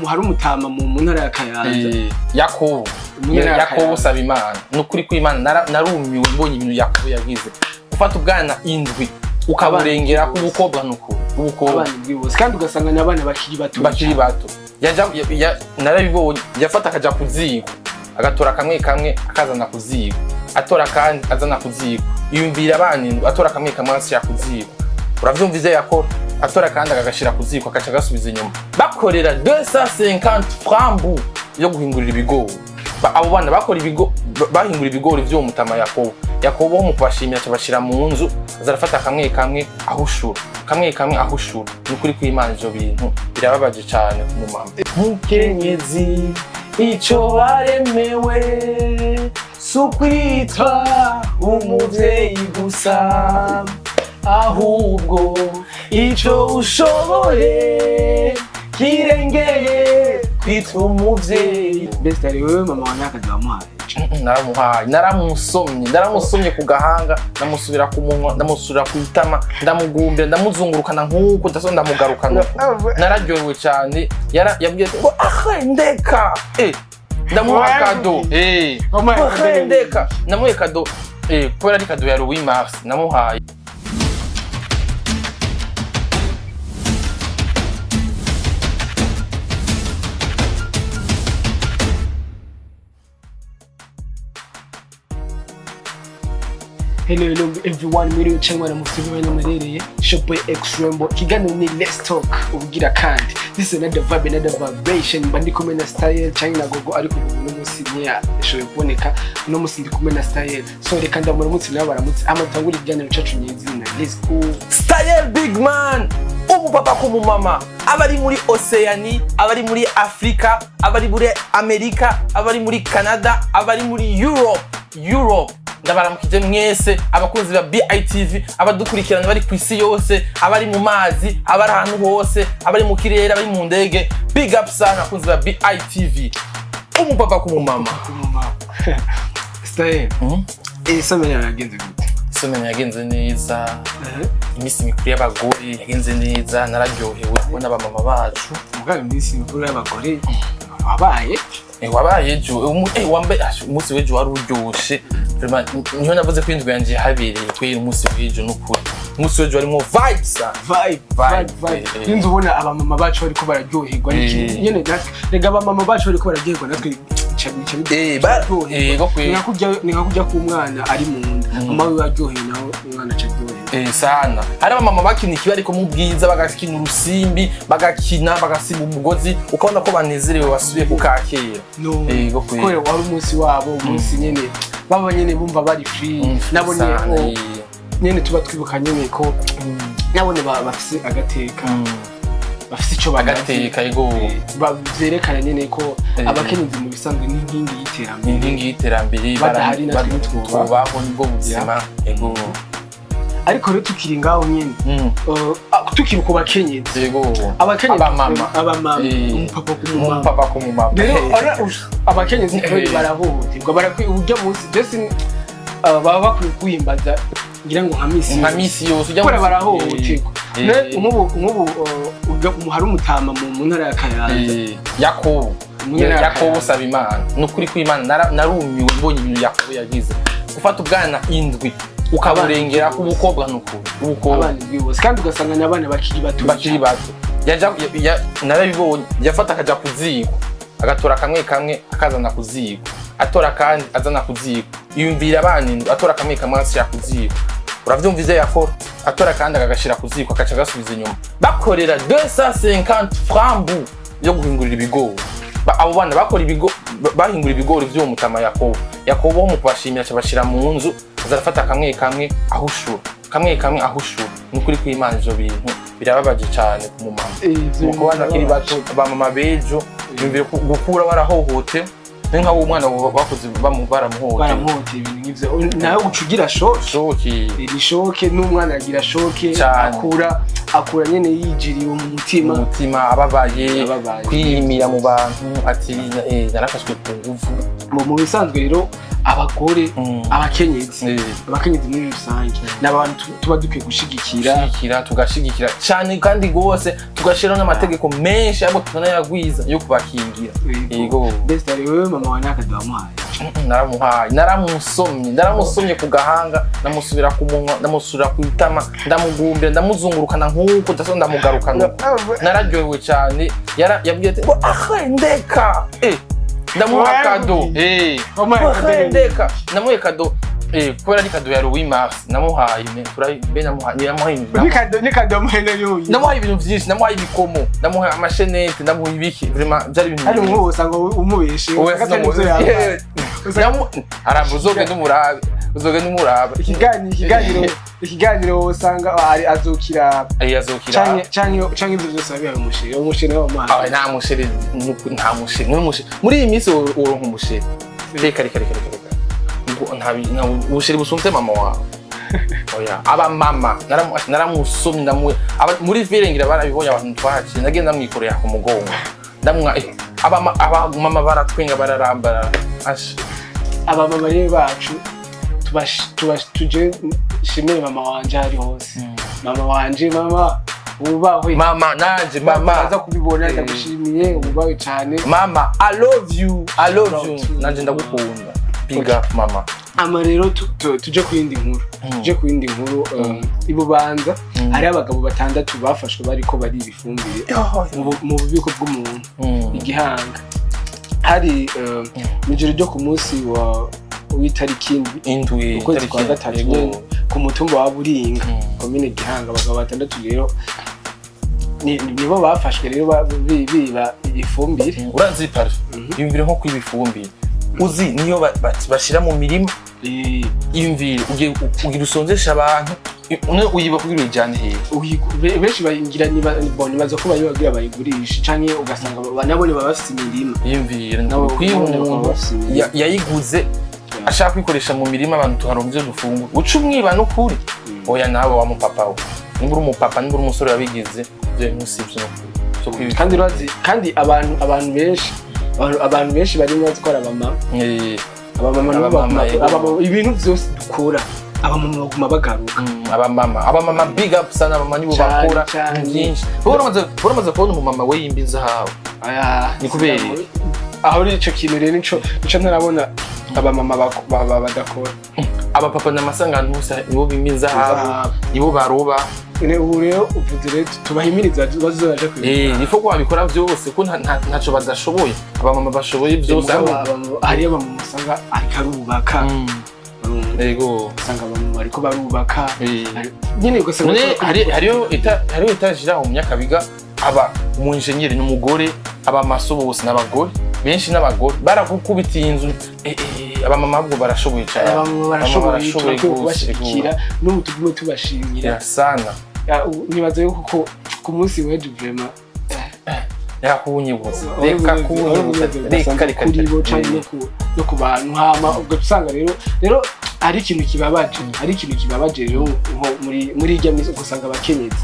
Hari umutama mu ntara ya Kayanza. Yakobo. Mu ntara ya Yakobo Kayanza. saba Imana, ni ukuri kw'Imana, narumiwe mbonye ibintu Yakobo yagize, gufata ubwana indwi ukaburengera ku bukobwa, ni ukuri ubukobwa. Abana indwi bose, kandi ugasanga ni abana bakiri bato. Bakiri bato. Narabibonye, yafata akaja ku ziko, agatora kamwe kamwe akazana ku ziko, atora kandi azana ku ziko. Yumvira abana indwi, atora kamwe kamwe ashyira ku ziko. Uravyumva ivyo yakora? Atora kandi akagashira ku ziko, akaca agasubiza inyuma. Bakorera 250 francs yo guhingurira ibigori. Abo bana bakora bahingura ibigori vy'uwo mutama Yakobo. Yakobo mu kubashimira aca abashira mu nzu, aza arafata kamwe kamwe ahushura, kamwe kamwe ahushura. Ni ukuri kw'Imana, ivyo bintu birababaje cane mu mama mukenyezi. Ico waremewe si ukwitwa umuvyeyi gusa, ahubwo ico ushoboye kirengeye kwitwa umuvyeyi. Best, ari wewe, mama wawe n'akazi wamuhaye? Naramuhaye, naramusomye, ndaramusomye ku gahanga, ndamusubira ku munwa, ndamusubira ku itama, ndamugumbira, ndamuzungurukana nk'uko ndaso, ndamugarukana uko. Nararyohewe cyane. Yabwiye ati ngo ahe ndeka, ndamuha cadeau. Wamuhaye Ahe cadeau? Ndeka, ndamuha cadeau, kubera ari cadeau ya Louis Mars namuhaye. Hello, hello everyone, mwiriwe cyangwa mwaramutse bivanye muherereye. Shop X Rainbow, ikiganiro ni Let's Talk ubugira kandi. This is another vibe, another vibration. Mba ndi kumwe na Style cyangwa na Gogo, ariko Gogo uno munsi ntiyashoboye kuboneka. Uno munsi ndi kumwe na Style. So reka ndamuramutse nawe baramutse, ama tangure ikiganiro cyacu nyezina. Let's go. Style big man, umupapa ku mumama, abari muri Oceani, abari muri Afrika, abari muri Amerika, abari muri Canada, abari muri Europe, ndabaramukije mwese abakunzi ba BITV, abadukurikirana bari ku isi yose, abari mu mazi, abari ahantu hose, abari mu kirere, abari mu ndege. Big up sana abakunzi ba BITV. Umupapa ku mumama. Umumama. Style. Semaine yagenze gute? Semaine yagenze neza. Iminsi mikuru y'abagore yagenze neza, nararyohewe kubona abamama bacu. Mugabo iminsi mikuru y'abagore wabaye? Wabaye ejo. Wambaye umunsi w'ejo wari uryoshe. Vraiment, niho navuze ko indwi yanje habereye kwera umunsi w'ejo. N'ukuri umunsi w'ejo warimwo vibes. Vibe. Vibe, vibe, vibe. Ninzi ubona abamama bacu bariko bararyoherwa nyene natwe, rega abamama bacu bariko bararyoherwa, natwe bica Go kwe. Ni nka kurya k'umwana ari mu nda, mama wiwe aryohewe, nawe umwana aca aryoherwa. Sana hari abamama bakina ikibi ariko mu bwiza, bagakina urusimbi, bagakina, bagasiba umugozi, ukabona ko banezerewe, basubiye ku kakera. No. Go kwe. Kubera wari umunsi wabo, umunsi nyene baba nyene bumva bari free. Nabo sana, nyene tuba twibuka nyene ko nabone bafise agateka, bafise ico bamaze. Agateka, yego. Vyerekana nyene ko abakenyezi mu bisanzwe ni inkingi y'iterambere. Inkingi y'iterambere. Badahari natwe ntitwobaho. Tubaho, nibwo buzima, yego. Ariko rero tukiri ngaho nyene, tukiri ku bakenyezi, abakenyezi, abamama. Abamama, umupapa ku mumama. Umupapa ku mumama. Rero abakenyezi kweri barahohoterwa, barakwiye urya munsi mbese, baba bakwiye kuhimbaza ngira ngo nka misi nka yose. misi yose ujya Kubera barahohoterwa. Nk'ubu hari umutama mu ntara ya Kayanza. Yakobo. Mu ntara ya Yakobo Kayanza. saba Imana, ni ukuri kw'Imana, narumiwe mbonye ibintu Yakobo yagize, gufata ubwana indwi ukaburengera ku bukobwa, ni ukuri ubukobwa. Abana indwi bose, kandi ugasanga ni abana bakiri bato. Bakiri bato. Narabibonye, yafata akaja ku ziko, agatora kamwe kamwe akazana ku ziko, atora kandi azana ku ziko. Yumvira abana indwi, atora kamwe kamwe ashyira ku ziko. Uravyumva ivyo yakora? Atora kandi akagashira ku ziko, akaca agasubiza inyuma. Bakorera 250 francs yo guhingurira ibigori. Abo bana bakora bahingura ibigori vy'uwo mutama Yakobo. Yakobo mu kubashimira aca abashira mu nzu, aza arafata kamwe kamwe ahushura, kamwe kamwe ahushura. Ni ukuri kw'Imana, ivyo bintu birababaje cane ku mumama. Ivyo Ku bana bakiri bato, abamama b'ejo, yumvire gukura warahohote, ni nka umwana bakuze baramuhohoteye. Baramuhoteye, ibintu nk'ivyo nawe uca ugira choc. Choc. Ni choc, n'umwana agira choc. Cane. Akura nyene yijiriwe mu mutima. Mu mutima ababaye. Ababaye. Kwiyimira mu bantu ati narafashwe ku nguvu. Mu bisanzwe rero Abagore, abakenyezi, abakenyezi muri rusange ni abantu tuba dukwiye gushigikira. Gushigikira, tugashigikira cyane kandi gose, tugashiraho n'amategeko menshi ahubwo tukanayagwiza yo kubakingira. Yego. Best, ari wewe, mama wa naka wamuhaye? Naramuhaye, naramusomye, naramusomye ku gahanga, ndamusubira ku munwa, ndamusubira ku itama, ndamugumbira, ndamuzungurukana nk'uko ndasa, ndamugarukana uko. Nararyohewe cyane. Yabwiye ati ngo ahe ndeka, ndamuha cadeau. Wamuhaye Ahe cadeau. Ndeka, ndamuha cadeau, kubera ari cadeau ya 8 mars namuhaye me turayi be namuhaye ibintu. Ni cadeau wamuhaye nayo? Ndamuhaye ibintu byinshi, ndamuhaye ibikomo, ndamuhaye amashenete, ndamuha ibiki, vraiment byari ibintu Hari byiza. nk'ubu usanga umubeshe, Oya, usanga atari ibyo yambaye. Aramba, uzogenda umurabe, uzogenda umurabe. Ikiganiro usanga ari azokira. Azokira. Canke ibyo byose wabihaye umusheri, umusheri nawe wamuhaye? Ah, nta musheri, nta musheri, ni umusheri muri iyi minsi woronka umusheri? Reka, reka, reka, reka, reka. Ngo nta ubusheri busumvye mama wawe, oya. Aba mama naramusomye, muri ville ngira barabibonye abantu twahaciye, nagenda ndamwikorera ku mugongo, ndamwa aba mama baratwenga, bararambara asha. Abamama rero bacu, tuje shimire mama wanje aho ari hose, mama wanje, mama wubahwe. Mama nanje, mama. Aza kubibona, ndagushimiye, wubahwe cyane. Mama, I love you, I love you. Love too. Nanje ndagukunda, big up mama. Ama rero tuje ku yindi nkuru, tuje ku yindi nkuru. Ibubanza hariho abagabo batandatu bafashwe bariko bariba ifumbire mu bubiko bw'umuntu igihanga. Hari mw'ijoro ryo ku munsi wa w'itariki 7 7, ukwezi kwa itariki gatatu yego. nyene, ku mutumba wa Buringa, komine Gihanga. Abagabo batandatu rero nibo bafashwe rero biba ifumbire. Urazi parfait, yumvire nko kwiba ifumbire, uzi niyo bashira mu mirima. Yumvire ugiye ugira usonzesha abantu, uyiba kugira uyijyane hehe? Benshi bayingira nibaza ko bayibagira bayigurisha, canke ugasanga nabone baba bafise imirima. Yumvire Nabo kwiba bakaba umuntu bafise imirima. Yayiguze ashaka kwikoresha mu mirima, abantu tukaronka ivyo dufungura, uca umwiba n'ukuri. Oya, nawe wa mupapa we, nimba uri umupapa, nimba uri umusore wabigize ivyo bintu, si ivyo n'ukuri vyo kwiba. Kandi urazi kandi abantu benshi barimo batwara abamama. Abamama nabo Abamama, baguma yego. abamama, ibintu vyose dukora abamama baguma bagaruka. Abamama, big up sana, abamama nibo Cane, bakora cane. byinshi. Wowe uramaze kubona umumama we yimba inzahabu? Aya, Ni kubera? Aho uri ico kintu rero nico ntarabona abamama badakora. Abapapa n'amasangano hose nibo bimba inzahabu. Inzahabu. Nibo baroba. Ubu rero uvuze rero tubahimiriza bazoze baje kwiba. Ni ko babikora byose ko ntaco badashoboye, abamama bashoboye byose. Mugabo hariyo abamama usanga ariko arubaka. Urumva? Yego. Usanga abamama bariko barubaka. Nyine ugasanga None bariko hariyo étage iri aho mu Nyakabiga, aba umu engineer ni umugore, abamaso bose n'abagore, benshi n'abagore barakukubitiye inzu. Abamama ahubwo barashoboye cyane. Abamama barashoboye. Barashoboye Turakwiye gose. kubashigikira, n'ubu tugume tubashimira. Ya, sana. Ya, nibaza yuko ko ku munsi w'ejo vraiment Reka kuwunyibutsa, reka kuwunyibutsa, reka, reka. Kuri bo canke no ku bantu. Hama ubwo usanga rero hari ikintu kibabaje, hari ikintu kibabaje rero nko muri irya minsi ugasanga abakenyezi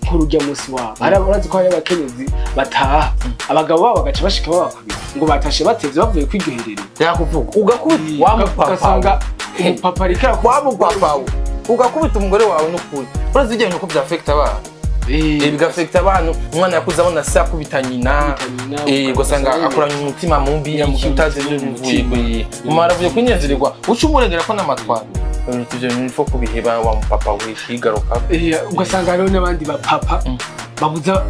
nk'urujya munsi wabo hari, urazi ko hari abakenyezi bataha, abagabo babo bagaca bashika babakubita ngo batashe batevye bavuye kwiryoherera. Yakuvuga ugakubita wa mupapa. Ugasanga umupapa ariko wa mupapa we, ugakubita umugore wawe n'ukuri. Urazi ibyo bintu ko byafekita abana? Bigafekita abana. Umwana yakuze abona se akubita nyina. Akubita nyina, ugasanga ugasanga akuranye umutima mubi, iki utazi ibyo bivuye. Umutima. Mama aravuye kwinezererwa, uca umurengera ko n'amatwara. Ibyo bintu il faut kubiheba, wa mupapa we kwigaruka. Ugasanga hariho n'abandi bapapa babuza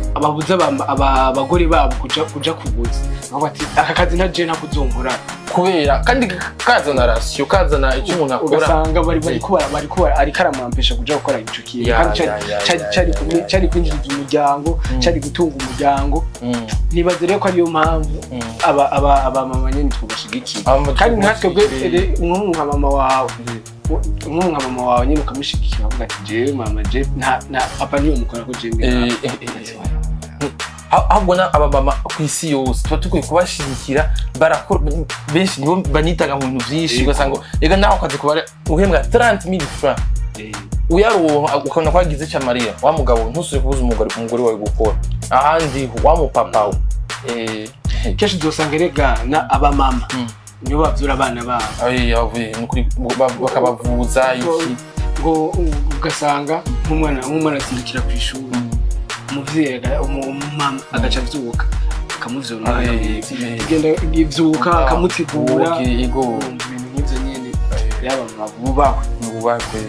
abagore babo kuja kuguza. Bavuga ati aka kazi nta je ntakuzonkora. Kubera kandi kazana ration, kazana icyo umuntu akora. Ugasanga bari bariko bariko ariko aramwampesha kuja gukora ico kintu, kandi cari kwinjiriza umuryango, cari gutunga umuryango. Nibaze rero ko ariyo mpamvu aba mama nyene twobashigikiye. Abamama Kandi natwe tubashigikiye. Nk'ubu nka mama wawe nyene ukamushigikira, ukavuga ati jewe mama, je nta papa niyo mukora ko jewe. Ahubwo na abamama ku isi yose tuba dukwiye kubashigikira. Barakora, benshi nibo banitaga mu bintu byinshi. Ugasanga rega nawe akazi kubara uhembwa 30000 francs, uyaronka ukabona ko yagize icyo amarira. Wa mugabo, ntusubire kubuza umugore wawe gukora ahandi, wa mupapa we. Kenshi uzosanga erega na abamama Nibo bavyura abana babo. Ay, abavuye nukuri bakabavuza iki. Ngo ugasanga nk'umwana azindukira ku ishuri, umuvyeyi umumama agaca avyuka akamuvyura umwana wiwe. Genda ivyuka, akamutegura. Yego. Urumva ibintu nk'ivyo nyene, yaba bubahwe. Bubahwe.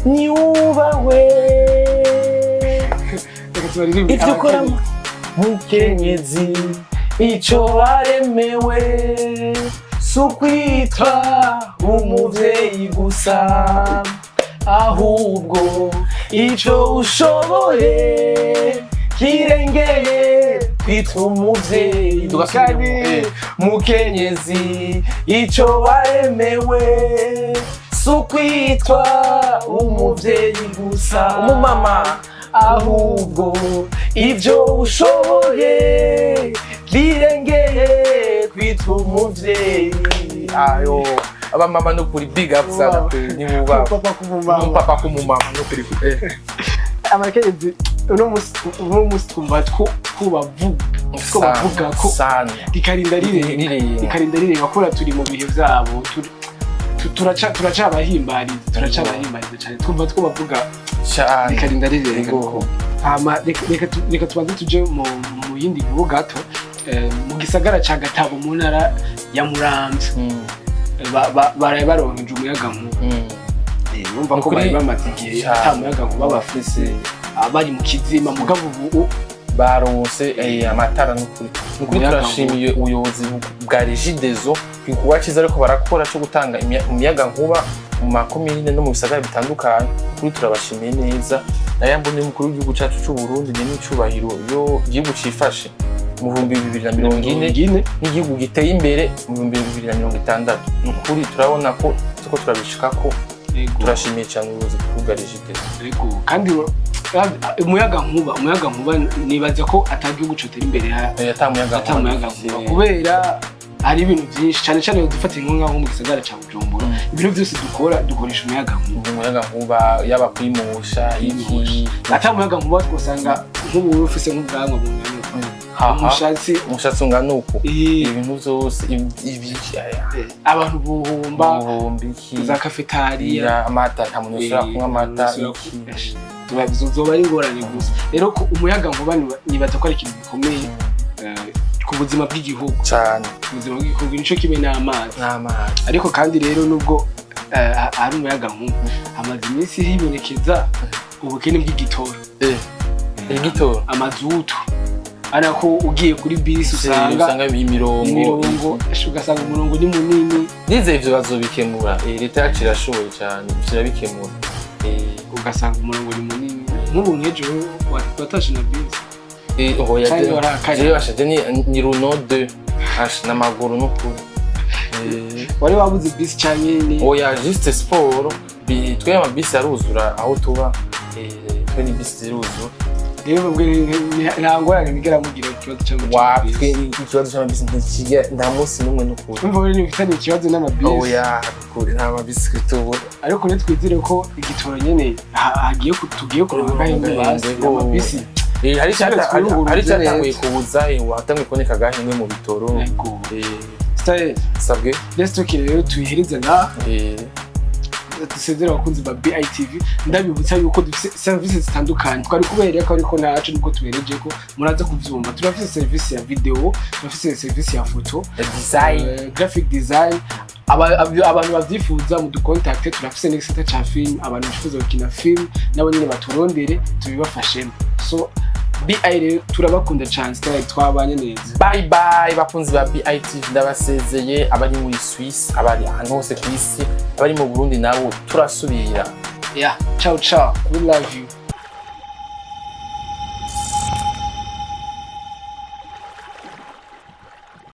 Niwubahwe. Reka tubaririmbe. Ibyo ukora, abakenyezi. Mukenyezi, icyo waremewe si ukwitwa umuvyeyi gusa, ahubwo icyo ushoboye kirengeye kwitwa umuvyeyi. Kandi- Mukenyezi, icyo waremewe si ukwitwa umuvyeyi gusa, umumama, ahubwo ibyo ushoboye birengeye kwitwa umuvyeyi. Ayo abamama nukuri, big up sana, ni bubaho. Papa kumumama. Umupapa kumumama nukuri. Abakenyezi uno musi twumva two bavuga ko sana rikarinda rirenga. Rirenga. Rikarinda rirenga kubera turi mu bihe vyabo, turacabahimbariza cyane, twumva twobavuga cyane. Rikarinda rirenga. Yego. Hama reka tubanze tuje mu yindi nkuru gato, mu gisagara ca Gatabo mu ntara ya Muramvya. Baraye baronkeje umuyaga nkuba. Urumva ko bari bamaze igihe ata muyaga nkuba bafise, bari mu kizima, mugabo ubu Baronse amatara nukuri nukuri. Umuyaga. Turashimiye ubuyobozi bwa Regideso ku gikorwa cyiza ariko barakora cyo gutanga umuyaga nkuba mu makomine no mu bisagara bitandukanye. Kuri turabashimiye neza. Nayo mbone umukuru w'igihugu cyacu cy'u Burundi ni n'icubahiro yo igihugu cifashe mu 2040 ine n'igihugu giteye imbere mu 2060. Ni ukuri turabona ko tuko turabishikako. Turashimiye cyane ubuyobozi bwa Regideso. Yego, kandi umuyaga nkuba nibaza ko atagihugu cotera imbere ata muyaga ata muyaga nkuba, kubera hari ibintu byinshi cyane cyane dufata nko ngaho mu gisagara ca Bujumbura, ibintu byose dukora dukoresha umuyaga nkuba. Umuyaga nkuba, yaba kwimosha iki. Ata muyaga nkuba twosanga nk'ubu ufise nk'ubwanwa bungana uku, haha umushatsi umushatsi ungana uku, ibintu byose ibi aya, abantu buhumba ubuhumbi iki za cafetaria. Ya, amata, nta muntu ushobora kunywa amata iki. Zoba ari ingorane gusa. Rero ko umuyaga nkuba nibaza ko ari ikintu gikomeye ku buzima bw'igihugu. Cyane. Ku buzima bw'igihugu nico kimwe n'amazi. N'amazi. Ariko kandi rero nubwo ari umuyaga nkuba, hamaze iminsi hibonekeza ubukene bw'igitoro. Igitoro. Amazutu, ariko ugiye kuri bisi usanga usanga imirongo. Imirongo, ugasanga umurongo ni munini. Nizeye ivyo bazobikemura. Leta yacu irashoboye cyane, irabikemura. Ugasanga umurongo ni munini, nk'ubu nk'ejo watashe na bisi Oya. Canke warakaye? Jewe bashaje ni Renault 2 ash n'amaguru n'ukuri. Wari wabuze bisi canke ni Oya, juste sport. Twe amabisi aruzura aho tuba. Twe ni bisi ziruzura. Rero ubwo nta ngorane bigera mugira ikibazo Wapwe c'amabisi? Ikibazo c'amabisi ntikigera, nta munsi n'umwe n'ukuri. Umva rero ntibifitanye ikibazo n'amabisi. Oya, n'ukuri nta mabisi tubura. Ariko rero twizere ko igitoro nyene tugiye kuronka agahenge basi amabisi. Hari Twese twiyunguruze hari icyatanguye neza. kubuza, watanguye kuboneka agahengwe mu bitoro. Yego. Style. Sabwe. Let's talk rero tuyihereze ngaha. Dusezere abakunzi ba BITV. Ndabibutsa yuko dufite serivisi zitandukanye twari kubereka ko, ariko ntacu nubwo tubereje ko muraza kuvyumva. Turafise serivisi ya video, turafise serivisi ya photo design, graphic design. Abantu bavyifuza mudukontakte. Turafise n'igisata ca film, abantu bifuza gukina film nabo nyene baturondere tubibafashemo. So BI rero turabakunda cane. Style, twabanye neza. Bye bye bakunzi ba BITV, ndabasezeye, abari muri Suisse, abari ahantu hose ku isi, abari mu Burundi nabo turasubira. Yeah, ciao ciao, we love you.